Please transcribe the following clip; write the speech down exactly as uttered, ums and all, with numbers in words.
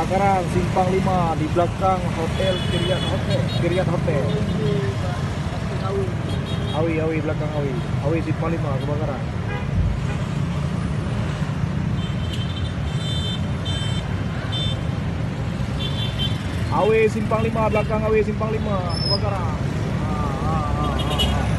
Kebakaran Simpang Lima di belakang Hotel Kiryat Hotel. Kiryat Hotel. Awi, Awi, belakang Awi. Awi Simpang Lima kebakaran. Awi Simpang Lima, belakang Awi Simpang Lima kebakaran. Ha, ha, ha, ha, ha.